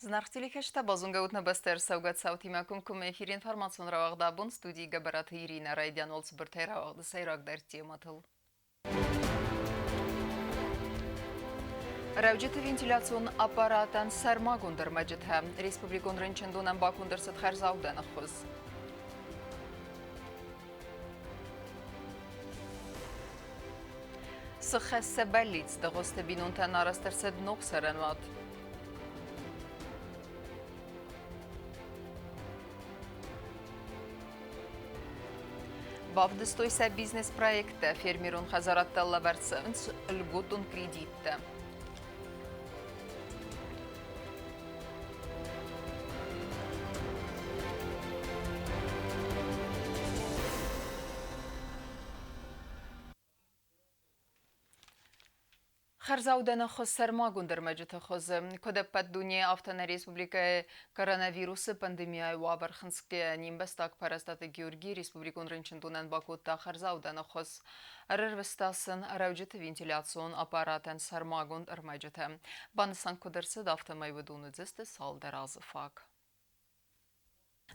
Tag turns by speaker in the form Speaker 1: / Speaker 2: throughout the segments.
Speaker 1: Зынаргъ телекӕсджытӕ, базонгӕ ут нӕ бӕстӕ ӕрцӕугӕ цаутимӕ комкоммӕ эфиры информацион рауагъд абон студийы Гӕбӕраты Иринӕ райдиан уал цыбыртӕй рауагъды сӕйрагдӕр темӕтыл. Рӕуджыты вентиляцион аппаратӕн сӕрмагонд ӕрмӕджытӕ республикон рынчындонӕн баконд ӕрцыд хӕрзаудӕны хуыз. Цы хӕссы бӕллиц Дыгъуызты бинонтӕн арӕзт ӕрцыд ног цӕрӕнуат. Бавдыстой сӕ бизнес-проекттӕ, фермерон хӕдзарадтӕ лӕвӕрд цӕуынц льготон кредиттӕ. Хӕрзаудӕны хуыз сӕрмагонд ӕрмӕджыты хуызы. Куыд ӕппӕт дунейы, афтӕ нӕ республикӕйы коронавирусы пандемияйы уавӕр хынцгӕйӕ, не мбӕстаг Пӕрӕстаты Георгий республикон рынчындонӕн бакодта хӕрзаудӕны хуыз. Ӕрӕрвыста сын рӕуджыты вентиляцион аппаратӕн сӕрмагонд ӕрмӕджытӕ. Банысан куыд ӕрцыд, афтӕмӕй уыдон уыдзысты цалдӕр азы фаг.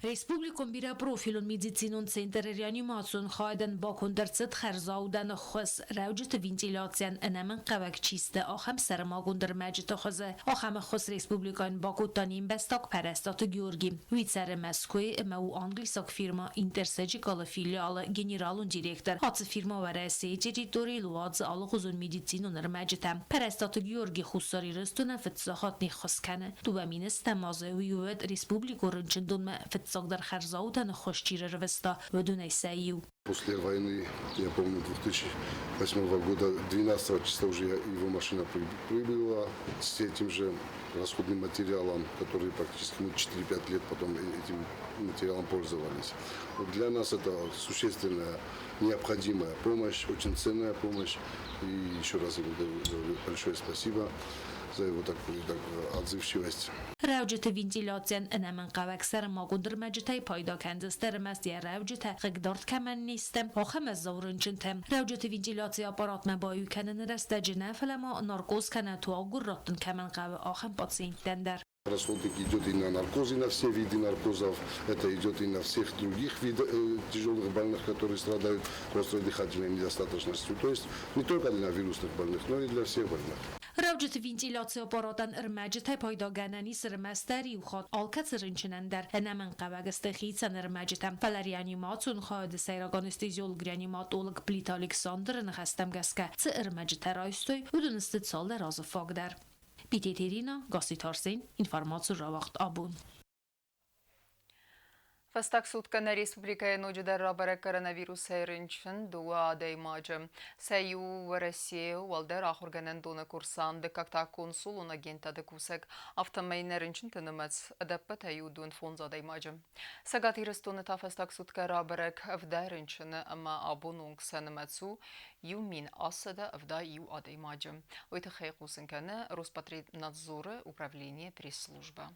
Speaker 2: Республикон бирӕпрофилон медицинон центры реанимацион хайадӕн баконд ӕрцыд хӕрзаудӕн ӕххуыс рӕуджыты вентиляцийӕн ӕнӕмӕнгхъӕуӕг чи сты, ахӕм сӕрмагонд ӕрмӕджыты хуызы. Ахӕм ӕххуыс республикӕйӕн бакодта не мбӕстаг Пӕрӕстаты Георги. Уый цӕры Мӕскуыйы ӕмӕ у англисаг фирмӕ Интерсерджикал-ы филиалы генералон директор. Ацы фирмӕ Уӕрӕсейы территорийыл уадзы алыгъуызон медицинон ӕрмӕджытӕ. Пӕрӕстаты Георги Хуссар Ирыстонӕн фыццаг хатт не ххуыс кӕны. Дыууӕ мины азы уый уӕд республикон рынчындонмӕ фыццагдӕр хӕрзаудӕн ӕххуыс чи рырвыста, уыдонӕй сӕ иу.
Speaker 3: После войны, я помню, 2008 года, 12 числа уже его машина прибыла с этим же расходным материалом, который практически мы 4-5 лет потом этим материалом пользовались. Для нас это существенная, необходимая помощь, очень ценная помощь. И еще раз ему говорю большое спасибо за его такую так, отзывчивость.
Speaker 2: Рӕуджыты вентиляцийӕн ӕнӕмӕнгхъӕуӕг сӕрмагонд ӕрмӕджытӕй пайда кӕндзысты ӕрмӕст йӕ рӕуджытӕ хъыгдард кӕмӕн не сты, ахӕм уӕззау рынчынтӕ. Рӕуджыты вентиляцийы аппаратмӕ баиу кӕныны рӕстӕджы нӕ, фӕлӕ ма наркоз кӕнӕ туаггуыр раттын кӕмӕн хъӕуы, ахӕм пациенттӕн дӕр.
Speaker 3: Расход идет и на наркоз, и на все виды наркозов. Это идет и на всех других видов тяжелых больных, которые страдают острой дыхательной недостаточностью. То есть не только для вирусных больных, но и для всех больных.
Speaker 2: Рӕуджыты вентиляцийы аппаратӕн ӕрмӕджытӕй пайдагӕнӕн ис ӕрмӕстдӕр иу хатт алкӕцы рынчынӕн дӕр ӕнӕмӕнгхъӕуӕг сты хицӕн ӕрмӕджытӕ. Фӕлӕ реанимацион хайады сӕйраг анестезиолог-реаниматолог Плиты Александры ныхӕстӕм гӕсгӕ, цы ӕрмӕджытӕ райстой, уыдон сты цалдӕр азы фаг дӕр. Битеты Ирина, Гасситы Арсен, информаци рауагъд абон.
Speaker 1: Фӕстаг суткӕ нӕ республикӕйы ноджыдӕр рабӕрӕг коронавирусӕй рынчын дыууӕ адӕймаджы. Сӕ иу Уӕрӕсейы уӕлдӕр ахуыргӕнӕндоны курсант, дыккаг та консулон агентады кусӕг. Афтӕмӕй нӕ рынчынты нымӕц ӕдӕппӕтӕй у 25 адӕймаджы. Цӕгат Ирыстоны та фӕстаг суткӕ рабӕрӕг 70 рынчыны ӕмӕ абоны онг сӕ нымӕц у 1171 адӕймаджы. Уый тыххӕй хъусын кӕны Роспотребнадзоры управление пресс-службӕ.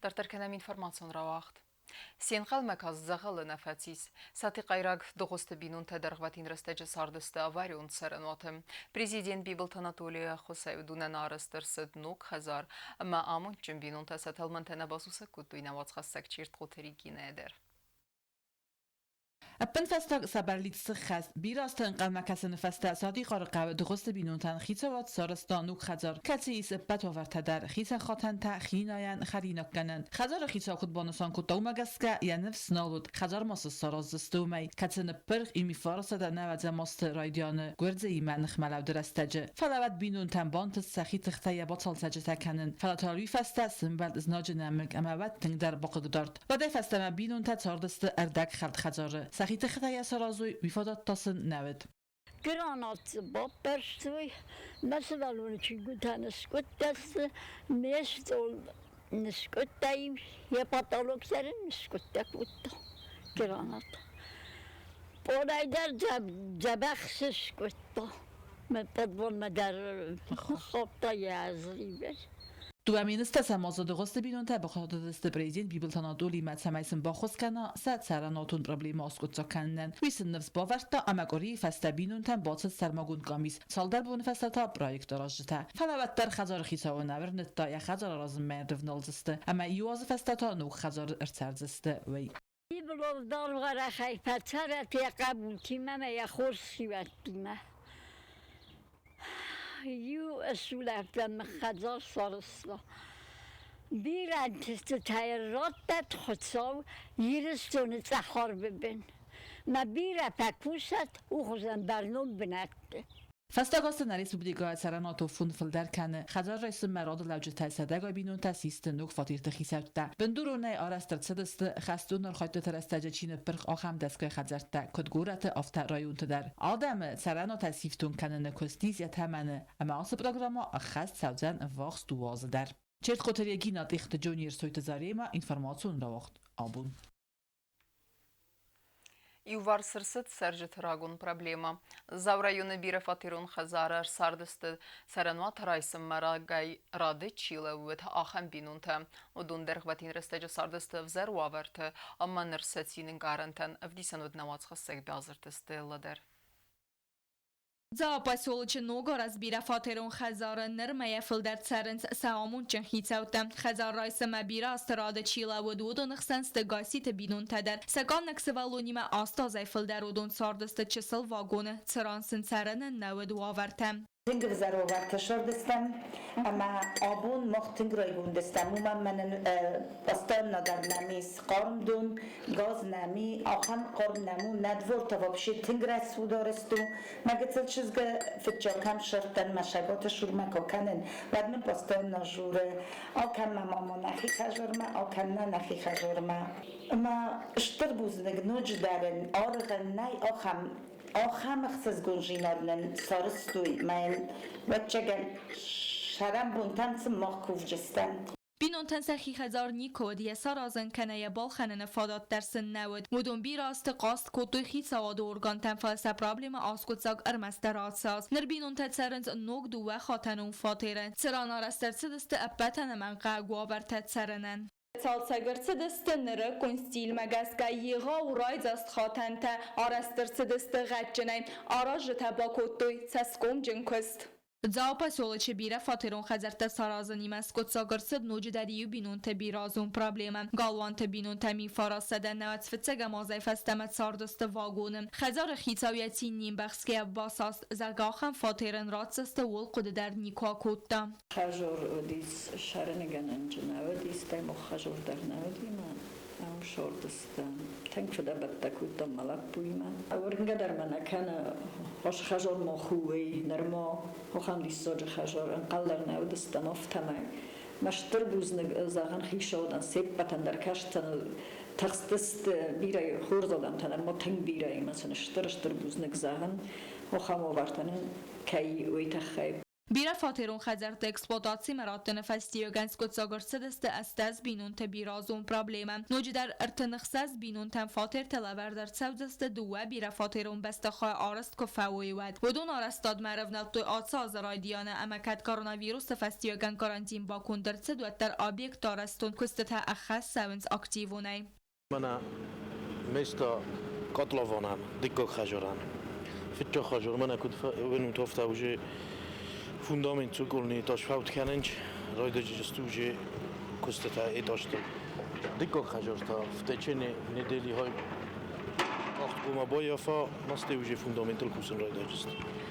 Speaker 1: Дарддӕр кӕнӕм информацион рауагъд. Се нхъӕлмӕ каст дзӕгъӕлы нӕ фӕцис. Сатихъайраг Дыгъуызты бинонтӕ дӕргъвӕтин рӕстӕджы цардысты аварион цӕрӕнуаты. Президент Бибылты Анатолийы ӕххуысӕй уыдонӕн арӕзт ӕрцыд ног хӕдзар ӕмӕ амондджын бинонтӕ сӕ тӕлмӕнтӕ нӕ басусӕг кодтой нӕ уацхӕссӕг Чертхъоты Регинӕйӕ дӕр.
Speaker 4: Ӕппынфӕстаг сӕ бӕллиц сыххӕст. Бирӕ азты ӕнхъӕлмӕ кӕсыны фӕстӕ Сатихъары хъӕуы Дыгъуызты бинонтӕн хицауад сарӕзта ног хӕдзар, кӕцыйы ис ӕппӕт уавӕртӕ дӕр, хицӕн хатӕнтӕ, хинайӕн, хӕринаггӕнӕн. Хӕдзары хицау куыд банысан кодта, уымӕ гӕсгӕ йӕ ныфс нал уыд, хӕдзар ма цы сараздзысты, уымӕй, кӕцы ныппырх и мифарасады нӕуӕдзӕм азты райдианы Гуырдзыимӕ ныхмӕлӕуды рӕстӕджы. Фӕлӕ уӕд бинонтӕн бантыст сӕхи тыхтӕй йӕ бацалцӕджытӕ кӕнын, фӕлӕ та уый фӕстӕ сымбӕлд знаджы нӕмыг ӕмӕ уӕд тынгдӕр бахъыгдард. Уӕдӕй фӕстӕмӕ бинонтӕ цардысты ӕрдӕгхӕлд хӕдзары. Сӕхи тыххӕй йӕ саразой, уый фадат та сын нӕ уыд.
Speaker 5: Гранат дзы баппӕрстой, мӕ сывӕллоны чингуытӕ ныскъуыдтӕ сты, ме стъол ныскъуыдтӕ йӕ потолок дӕр ын ныскъуыдтӕ кодта гранат. Пъолӕй дӕр дзӕбӕх сыскъуыдта. Мӕ подвалмӕ дӕр ныххаудта йӕ азривӕй.
Speaker 4: 2010 азы Дыгъуызты бинонтӕ бахатыдысты президент Бибылты Анатолимӕ, цӕмӕй сын баххуыс кӕна сӕ цӕрӕнуатон проблемӕ аскъуыддзаг кӕнынӕн. Уый сын ныфс бавӕрдта ӕмӕ къуырийы фӕстӕ бинонтӕм бацыд сӕрмагонд къамис, цалдӕр боны фӕстӕ та проектаразджытӕ. Фӕлӕ уӕддӕр хӕдзары хицауы нӕ уырныдта, йӕ хӕдзар аразынмӕ йын рывналдзысты ӕмӕ иу азы фӕстӕ та ног хӕдзары ӕрцӕрдзысты, уый.
Speaker 5: Бибылов даргъ-арӕхӕй фӕцӕрӕд йӕ хъӕбултимӕ ӕмӕ йӕ хорз хиуӕттимӕ. Иу ысулӕфтӕн хӕдзар сарӕзта. Бирӕ ӕнтыстытӕ йын радтӕд Хуыцау Ирыстоны цъӕх арвы бын. Мӕ бирӕ фӕкусӕд у хуызӕн бӕрнон бынӕтты.
Speaker 4: Фӕстаг азты нӕ республикӕйы цӕрӕнуатон фонд фылдӕр кӕны. Хӕдзар райсынмӕ рады лӕуджытӕй сӕдӕгай бинонтӕ систы ног фатерты хицӕуттӕ. Бындуронӕй арӕзт ӕрцыдысты, хӕстон архайдтыты рӕстӕджы чи ныппырх, ахӕм дӕсгай хӕдзӕрттӕ, куыд горӕты, афтӕ районты дӕр. Адӕмы цӕрӕнуатӕ сифтонг кӕныны куыст ис йӕ тӕмӕны, ӕмӕ ацы программӕ ӕххӕст цӕудзӕн ӕввахс дыууӕ азы дӕр. Чертхъоты Регина, Тъехты Джони, Ӕрсойты Заремӕ, информацион рауагъд абон.
Speaker 1: Иуварс ӕрцыд цӕрджыты рагон проблемӕ. Дзауы районы бирӕфатерон хӕдзары ӕрцардысты цӕрӕнуат райсынмӕ рагӕй рады чи лӕууыд, ахӕм бинонтӕ. Уыдон дӕргъвӕтин рӕстӕджы цардысты ӕвзӕр уавӕрты ӕмӕ ныр сӕ цины ӕнкъарӕнтӕн ӕвдисӕн уыд нӕ уацхӕссӕг Бязырты Стеллӕ дӕр.
Speaker 6: Дзауы поселочы ног арӕзт бирӕфатерон хӕдзары ныр мӕйӕ фылдӕр цӕрынц сӕ амондджын хицӕуттӕ. Хӕдзар райсынмӕ бирӕ азты рады чи лӕууыд, уыдоны хсӕн сты Гасситы бинонтӕ дӕр. Сӕ къаннӕг сывӕллонимӕ аст азӕй фылдӕр уыдон цардысты чысыл вагоны, цыран сын цӕрынӕн нӕ уыд уавӕртӕ.
Speaker 7: Тынг ӕвзӕр уавӕртӕ сӕрдыстӕм ӕмӕ абон мах тынг райгонд стӕм, уымӕн ӕмӕ нын постоянно дӕр нӕм ис хъарм дон, газ нӕм и, ахӕм хъарм нӕм у, нӕ двортӕ вообще тынг рӕсугъд арӕзт у. Мӕ гыццыл чызгы фыццаг кӕм ссардтан, мӕ саготы сурмӕ куы кӕнын, уӕд мын постоянно журы, акӕн мӕ мама нӕхи хӕдзармӕ, акӕн нӕ нӕхи хӕдзармӕ. Ӕмӕ стыр бузныг ноджыдӕр ын аргъ ын нӕй ахӕм Ахӕм ӕхсызгондзинад нын сарӕзтой мӕ йын, ӕвӕццӕгӕн, сӕрӕнбонтӕм сын мах кувджыстӕм.
Speaker 6: Бинонтӕн сӕхи хӕдзар никуы уыд, йӕ саразын кӕнӕ йӕ балхӕныны фадат дӕр сын нӕ уыд. Уыдон бирӕ азты хъаст кодтой хицауады органтӕм, фӕлӕ сӕ проблемӕ аскъуыддзаг ӕрмӕстдӕр ацы аз. Ныр бинонтӕ цӕрынц ног дыууӕхатӕнон фатеры, цыран арӕзт ӕрцыдысты ӕппӕт ӕнӕмӕнгхъӕуӕг уавӕртӕ цӕрынӕн. Цалцӕг ӕрцыдысты нырыккон стильмӕ гӕсгӕ егъау райдзаст хатӕнтӕ, арӕзт ӕрцыдысты гъӕдджынӕй, аразджытӕ бакодтой цӕсгомджын куыст. Дзауы поселочы бирӕфатерон хӕдзӕрттӕ саразынимӕ скъуыддзаг ӕрцыд ноджыдӕр иу бинонты бирӕазон проблемӕ. Галуанты бинонтӕ 1990 фыццӕгӕм азӕй фӕстӕмӕ цардысты вагоны. Хӕдзары хицау йӕ цин не мбӕхсгӕйӕ басаст, зӕгъгӕ, ахӕм фатерӕн ратдзысты, ууыл хъуыды дӕр никуы акодта.
Speaker 8: Хазор уыдис сӕрыныгӕнӕнджы нӕ уыдис, стӕй мох хазор дӕр нӕ уыди мӕ ам сордысты. Тынг фыдӕбӕттӕ кодтам мӕ лӕппуимӕ. Уырнгӕ дӕр мӕ нӕ кӕны, хос хазор мох у уый, нырма ахӕм диссаджы хазор ӕнхъӕл дӕр нӕ уыдыстӕм афтӕмӕй. Мӕ стыр бузныг зӕгъын хицауадӕн се ппӕтӕн дӕр кастӕн тыхстысты бирӕ хорз адӕмтӕ нырма тынг бирӕ ӕмӕ сын стыр-стыр бузныг зӕгъын ахӕм уавӕртӕ нын кӕй уый тыххӕй.
Speaker 6: Бирӕфатерон хӕдзӕртты эксплуатацимӕ раттыны фӕстиуӕгӕн скъуыддзаг ӕрцыдысты 80 бинонты бирӕазон проблемӕ. Ноджыдӕр 36 бинонтӕн фатертӕ лӕвӕрд ӕрцӕудзысты дыууӕ бирӕфатерон бӕстыхайы арӕзт куы фӕуой, уӕд. Уыдон арӕзтадмӕ ӕрӕвнӕлдтой ацы азы райдианы ӕмӕ кӕд коронавирусы фӕстиуӕгӕн карантин баконд ӕрцыд, уӕддӕр объекты арӕзтон куыстытӕ ӕххӕст цӕуынц активонӕй.
Speaker 9: Мӕнӕ места котлованӕн, дыккаг хӕдзарӕн. Фыццаг хӕдзар мӕнӕ куыд уынут, афтӕ уже фундамент цокольный этаж фӕуд кӕнынч, райдайджысты уже куыстытӕ этажты. Дыккаг хӕдзар та в течение недели хай къахтгомӕ баййафа, масте уже фундаментыл кусын райдайджысты.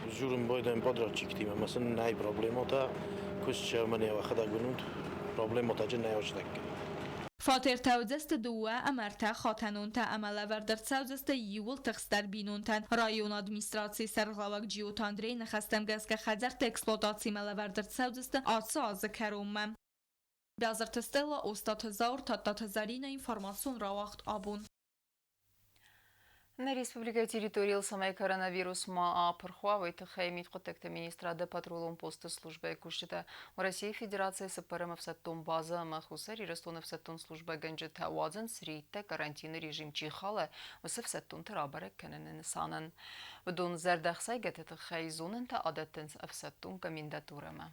Speaker 9: Дзурын байдайын подрядчиктимӕ, ӕмӕ сын нӕй проблемӕтӕ, куыст сӕ мӕнӕ уӕхӕдӕг уынут, проблемӕтӕ джы нӕ ӕстӕккӕ.
Speaker 6: Фатертӕ уыдзысты дыууӕ ӕмӕ ӕртӕ хатӕнонтӕ ӕмӕ лӕвӕрд ӕрцӕудзысты иууыл тыхстдӕр бинонтӕн. Районы администрацийы сӕргълӕууӕг Джиоты Андрейы ныхӕстӕм гӕсгӕ хӕдзӕртты эксплуатацимӕ лӕвӕрд ӕрцӕудзысты ацы азы кӕронмӕ. Бязырты Стелла, Остаты Заур, Тадтаты Зӕринӕ, информацион рауагъд абон.
Speaker 1: Нӕ республикӕйы территорийыл цӕмӕй коронавирус ма апырх уа, уый тыххӕй мидхъуыддӕгты министрады патрулон посты службӕйы кусджытӕ Уӕрӕсейы Федерацийы цыппӕрӕм ӕфсӕддон базӕ ӕмӕ Хуссар Ирыстоны ӕфсӕддон службӕгӕнджытӕ уадзынц рейдтӕ карантины режим чи халы, уыцы ӕфсӕддонты рабӕрӕг кӕныны нысанӕн. Уыдон зӕрдӕхсайгӕты тыххӕй зонӕнтӕ адӕттынц ӕфсӕддон комендатурӕмӕ.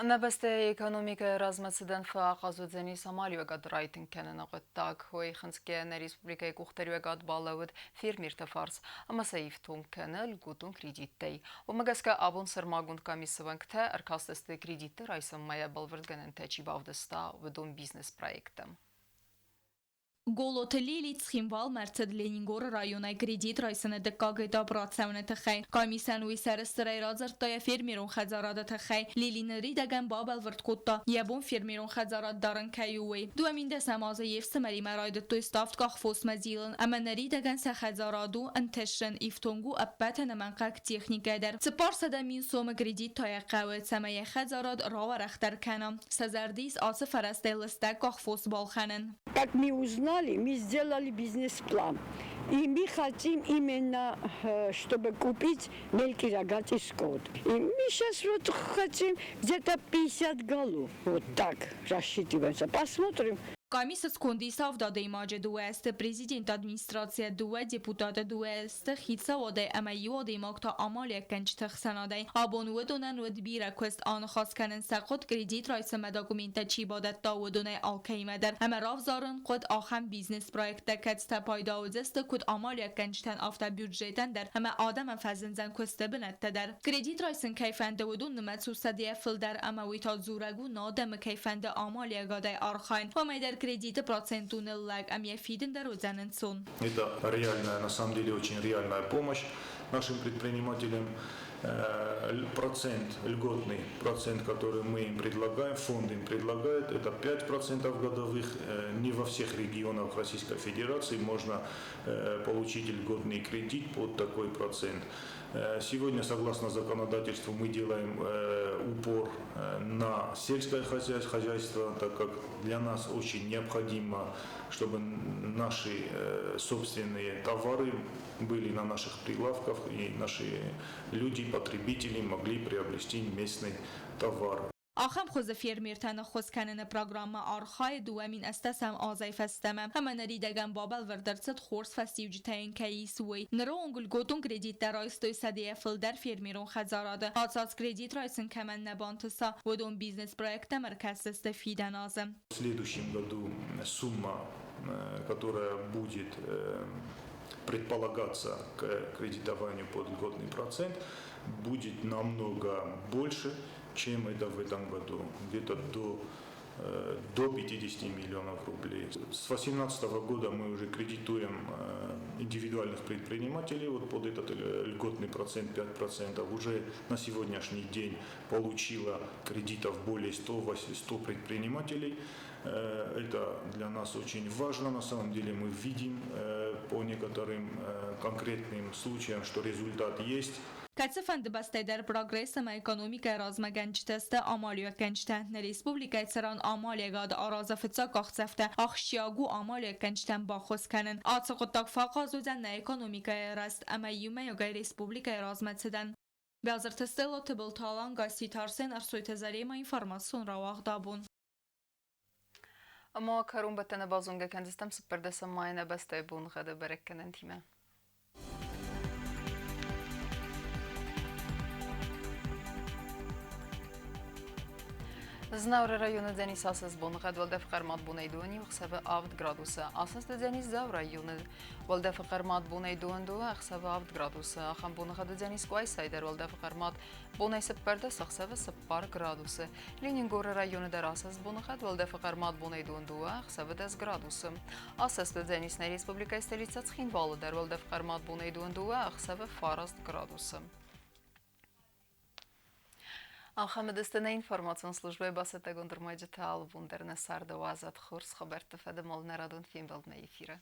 Speaker 1: Нӕ бӕстӕйы экономикӕйы размӕцыдӕн фӕахъаз уыдзӕнис амалиуӕгад райтынг кӕныны хъуыддаг. Уый хынцгӕйӕ нӕ республикӕйы къухдариуӕгад балӕууыд фермерты фарс ӕмӕ сӕ ифтонг кӕны льготон кредиттӕй. Уымӕ гӕсгӕ абон сӕрмагонд къамисы уӕнгтӕ ӕркастысты кредитты райсынмӕ йӕ бӕлвырдгӕнӕнтӕ чи бавдыста, уыдон бизнес-проекттӕм.
Speaker 6: Голоты Лили Цхинвалмӕ ӕрцыд Ленингоры районӕй кредит райсыны дыккаг этап рацӕуыны тыххӕй. Къамисӕн уый сӕрыстырӕй радзырдта йӕ фермерон хӕдзарады тыххӕй. Лили ныридӕгӕн бабӕлвырд кодта, йӕ бон фермерон хӕдзарад дарын кӕй у, уый. 2010 азы йе фсымӕримӕ райдыдтой ставдкъах фосмӕ зилын ӕмӕ ныридӕгӕн сӕ хӕдзарад у ӕнтыстджын, ифтонг у ӕппӕт ӕнӕмӕнгхъӕуӕг техникӕ дӕр. 400 000 сомы кредит та йӕ хъӕуы, цӕмӕй йӕ хӕдзарад рауӕрӕхдӕр кӕна. Сӕ зӕрды ис ацы фӕрӕзтӕй лыстӕг къахфос балхӕнын.
Speaker 10: Как мы узнали, мы сделали бизнес-план. И мы хотим именно, чтобы купить мелкий рогатый скот. И мы сейчас вот хотим где-то 50 голов. Вот так рассчитываемся. Посмотрим.
Speaker 6: Къамисы сконды ис авд адӕймаджы: дыууӕ сты президенты администрацийӕ, дыууӕ депутаты, дыууӕ сты хицауадӕй ӕмӕ иу адӕймаг та амалиуӕггӕнджыты хсӕнадӕй. Абон уыдонӕн уыд бирӕ куыст, аныхас кӕнын сӕ хъуыд, кредит райсынмӕ документтӕ чи бадӕтта, уыдонӕй алкӕимӕ дӕр ӕмӕ равзарын хъуыд ахӕм бизнес-проекттӕ, кӕцытӕ пайда уыдзысты куыд амалиуӕггӕнджытӕн, афтӕ бюджетӕн дӕр ӕмӕ адӕмӕн фӕзындзӕн куысты бынӕттӕ дӕр. Кредит райсын кӕй фӕнды, уыдон нымӕц у сӕдӕйӕ фылдӕр ӕмӕ уый та дзурӕг у, нӕ адӕмы кӕй фӕнды амалиуӕгадӕй архайын. Уымӕй дӕр кредиты процент у ныллӕг ӕмӕ йӕ фидын дӕр уыдзӕн ӕнцон.
Speaker 11: Это реальная, на самом деле очень реальная помощь нашим предпринимателям. Процент, льготный процент, который мы им предлагаем, фонд им предлагает, это 5% годовых. Не во всех регионах Российской Федерации можно получить льготный кредит под такой процент. Сегодня, согласно законодательству, мы делаем упор на сельское хозяйство, так как для нас очень необходимо, чтобы наши собственные товары были на наших прилавках и наши люди, потребители могли приобрести местный товар.
Speaker 6: Ахӕм хуызы фермертӕн ӕххуыс кӕныны программӕ архайы 2018 азӕй фӕстӕмӕ ӕмӕ ныридӕгӕн бабӕлвырд ӕрцыд, хорз фӕстиуджытӕ йын кӕй ис, уый. Ныры онг льготон кредиттӕ райстой сӕдӕйӕ фылдӕр фермерон хӕдзарады. Ацы аз кредит райсын кӕмӕн нӕ бантыса, уыдон бизнес-проекттӕм ӕркӕсдзысты фидӕн азы.
Speaker 11: В следующем году сумма, которая будет предполагаться к кредитованию под льготный процент, будет намного больше, чем это в этом году, где-то до 50 миллионов рублей. С 2018 года мы уже кредитуем индивидуальных предпринимателей вот под этот льготный процент 5%. Уже на сегодняшний день получила кредитов более 100 предпринимателей. Это для нас очень важно. На самом деле мы видим по некоторым конкретным случаям, что результат есть.
Speaker 6: Кӕцыфӕнды бӕстӕй дӕр прогресс ӕмӕ экономикӕйы размӕгӕнджытӕ сты амалиуӕггӕнджытӕ. Нӕ республикӕйы цӕрӕн амалиуӕгад аразы фыццаг къахдзӕфтӕ. Ахсджиаг у амалиуӕггӕнджытӕн баххуыс кӕнын. Ацы хъуыддаг фӕахъаз уыдзӕн нӕ экономикӕйы рӕзт ӕмӕ иумӕйагӕй республикӕйы размӕцыдӕн. Бязырты Стелла, Тыбылты Алан, Гасситы Арсен, Ӕрсойты Заремӕ, информацион рауагъд «Абон».
Speaker 1: Ӕмӕ кӕронбӕттӕны базонгӕ кӕндзыстӕм 14 майы нӕ бӕстӕйы боныгъӕды бӕрӕггӕнӕнтимӕ. Знауыры районы уыдзӕнис ацы боныгъӕд: уӕлдӕф хъӕрмад бонӕй 2, ӕхсӕвы 7 градусы. Ацы уыдзӕнис Дзауы районы уӕлдӕфы хъӕрмад бонӕй 2, ӕхсӕвы 7 градусы. Ахӕм боныгъӕд уыдзӕнис Къуайсайы дӕр: уӕлдӕфы хъӕрмад бонӕй 14, ӕхсӕвы 4 градусы. Ленингоры районы дӕр ацы боныгъӕд: уӕлдӕфы хъӕрмад бонӕй 2, ӕхсӕвы 10 градусы. Ацы уыдзӕнис нӕ республикӕйы столицӕ Цхинвалы дӕр: уӕлдӕф хъӕрмад бонӕй 2, ӕхсӕвы 9 градусы. Ахӕм уыдысты нӕ информацион службӕйы бацӕттӕгонд ӕрмӕджытӕ. Алы бон дӕр нӕ царды уадзӕд хорз хабӕртты фӕдыл. Нӕ радон фембӕлдмӕ эфиры.